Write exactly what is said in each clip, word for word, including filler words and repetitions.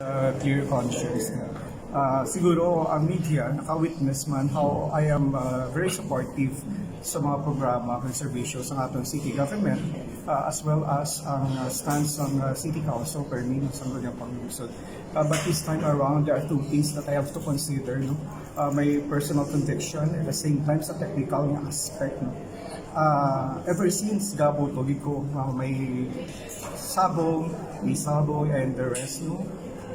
Uh, clear conscience. Uh, siguro ang media naka-witness man how I am uh, very supportive sa mga programa ug serbisyo sa aton city government, uh, as well as ang uh, stance ng uh, city council permi sa Sangguniang Panglungsod. Uh, but this time around, there are two things that I have to consider, no? Uh, my personal conviction, at the same time sa technical nga aspect, no? Uh, ever since gabo to gid ko uh, may sabong, may sabong and the rest, no?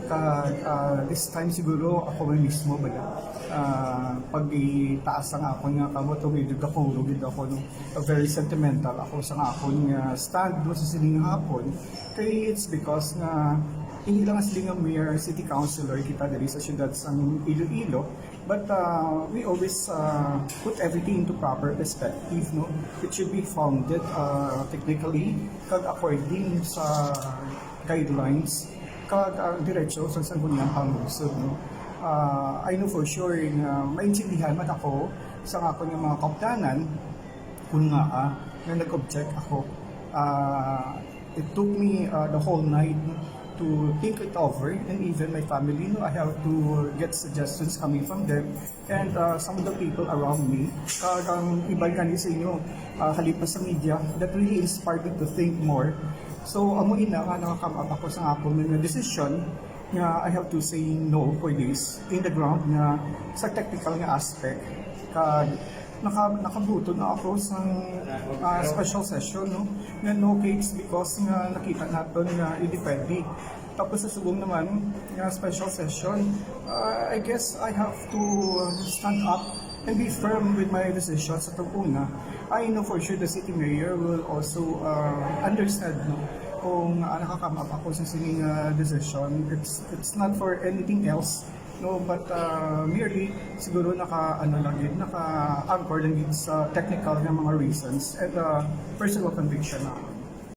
Kag uh, this time siguro ako may mismo bala. Uh, pag itaas ang akon nga kamot, medyo gakuro gid ako, no? Very sentimental ako sa akon nga stand, no, sa sining hapon. Kay it's because nga hindi lang sila nga mayor, city councilor kita diri sa siyudad sang Iloilo, but uh, we always uh, put everything into proper perspective, no? It should be founded uh, technically kag according sa guidelines kag uh, diretso sa Sangguniang Panglungsod, no? Uh, I know for sure nga maintindihan man ako sa akon nga mga kaupdanan kung nga ah, nga nag-object ako. Uh, it took me uh, the whole night to think it over, and even my family, no, I have to get suggestions coming from them and uh, some of the people around me. Kag ang iban gani sa inyo, uh, halin pa sa media, that really inspired me to think more. So, amo ina nga naka-come up ako sa akon nga desisyon nga I have to say no for this in the ground nga sa technical nga aspect. Kag naka, nakabuto na ako sa uh, special session, no? Nga no cakes because nga nakita naton nga it depende. Tapos sa subong naman nga special session, uh, I guess I have to uh, stand up and be firm with my decision sa itong una. I know for sure the city mayor will also uh, understand, no, kung uh, naka-come up ako sa sining uh, decision. It's it's not for anything else, no, but uh, merely siguro naka ano lang gid, naka-anchor lang gid sa technical nga mga reasons and uh, personal conviction na.